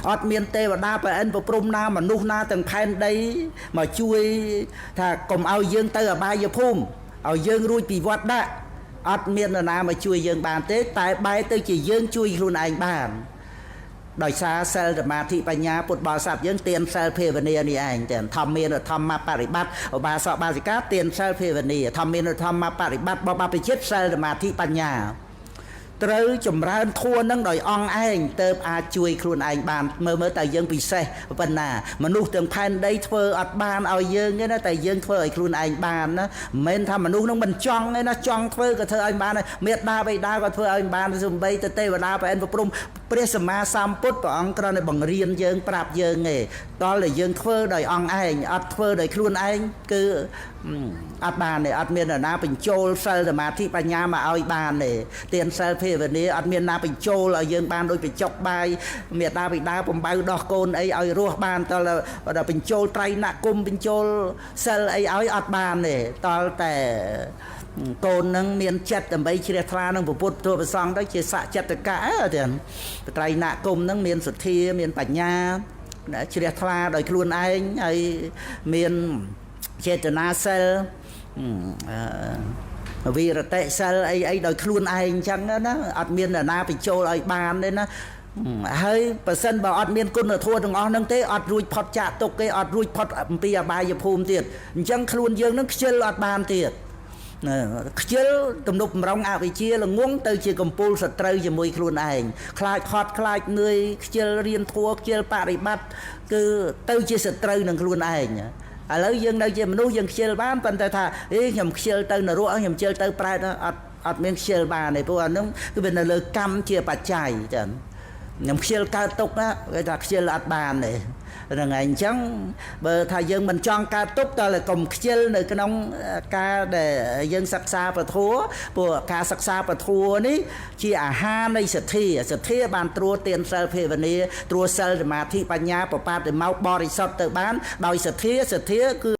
អត់មានទេវតាប្រអិនប្រព្រំណាមនុស្សណាទាំងផែនដីមកជួយថាកុំឲ្យយើងទៅអបាយភូមិឲ្យយើងរួចពីវត្តដាក់អត់មាននរណាមកជួយយើងបានទេតែបែរទៅជាយើងជួយខ្លួនឯងបានដោយសារសិលសមាធិបញ្ញាពុទ្ធបរិស័ទយើងទានសិលភាវនានេះឯងទាំងធម្មានុធម្មបរិបត្តិឧបាសកបាសិកាទានសិលភាវនាធម្មានុធម្មបរិបត្តិបបព្វជិតសិលសមាធិបញ្ញាត្រូវចម្រើនធัวនឹងដោយអង្គឯងទៅអាចជួយខ្លួនឯងបានមើលមើលតែយើងពិសេសប៉ុណ្ណាមនុស្សទាំងផែនដីធ្វើអត់បានឲ្យយើងទេណាតែយើងធ្វើឲ្យខ្លួនឯងបានណាមិនមែនថាមនុស្សនឹងមិនចង់ទេណាចង់ធ្វើក៏ធ្វើឲ្យបានដែរមេត្តាបិតាក៏ធ្វើឲ្យបានសំបីទៅទេវតាប្រអិនប្រព្រំព្រះសម្មាសម្ពុទ្ធព្រះអង្គគ្រាន់តែបង្រៀនយើងប្រាប់យើងទេដល់តែយើងធ្វើដោយអង្គឯងអត់ធ្វើដោយខ្លួនឯងគឺអត់បានទេអត់មាននរណាបញ្ចូលសិលសមាធិបញ្ញាមកឲ្យបានទេទានសិលភាវនាអត់មានណាបញ្ចូលឲ្យយើងបានដូចបញ្ចុកបាយមេត្តាបិតាបំបៅដោះកូនអីឲ្យរស់បានតដល់បញ្ចូលត្រៃណគុំបញ្ចូលសិលអីឲ្យអត់បានទេតលតែកូននឹងមានចិត្តដើម្បីជ្រះថ្លានឹងពុទ្ធធម៌ប្រសង្ឃទៅជាសច្ចតកៈទាំងត្រៃណគុំនឹងមានសទ្ធាមានបញ្ញាជ្រះថ្លាដោយខ្លួនឯងហើយមានចេតនាសិលវិរតិសិលអីអីដោយខ្លួនឯងអញ្ចឹងណាអត់មាននរណាបញ្ចូលឲ្យបានទេណាហើយបើសិនបើអត់មានគុណធម៌ទាំងអស់ហ្នឹងទេអត់រួចផុតចាកទុកទេអត់រួចផុតអំពីអបាយភូមិទៀតអញ្ចឹងខ្លួនយើងនឹងខ្ជិលអត់បានទៀតខ្ជិលទំនប់បំរុងអវិជ្ជាល្ងងទៅជាកំពូលសត្រូវជាមួយខ្លួនឯងខ្លាចខត់ខ្លាចនឿយខ្ជិលរៀនធัวខ្ជិលបរិបត្តិគឺទៅជាសត្រូវនឹងខ្លួនឯងឥឡូវយើងនៅជាមនុស្សយើងខ្ជិលបានប៉ុន្តែថាអេខ្ញុំខ្ជិលទៅនរកខ្ញុំខ្ជិលទៅប្រែតអត់មានខ្ជិលបានទេព្រោះអានោះគឺវានៅលើកម្មជាបច្ច័យចឹងខ្ញុំខ្ជិលកើតទុកណាគេថាខ្ជិលអត់បានទេហ្នឹងហើយអញ្ចឹងបើថាយើងមិនចង់កើតទុកតើកុំខ្ជិលនៅក្នុងការដែលយើងសិក្សាពធព្រោះការសិក្សាពធនេះជាអាហារនៃសទ្ធាសទ្ធាបានត្រួតទានសិលភាវនាត្រួតសិលសមាធិបញ្ញាបបាតិមកបរិសុទ្ធទៅបានដោយសទ្ធាសទ្ធាគឺ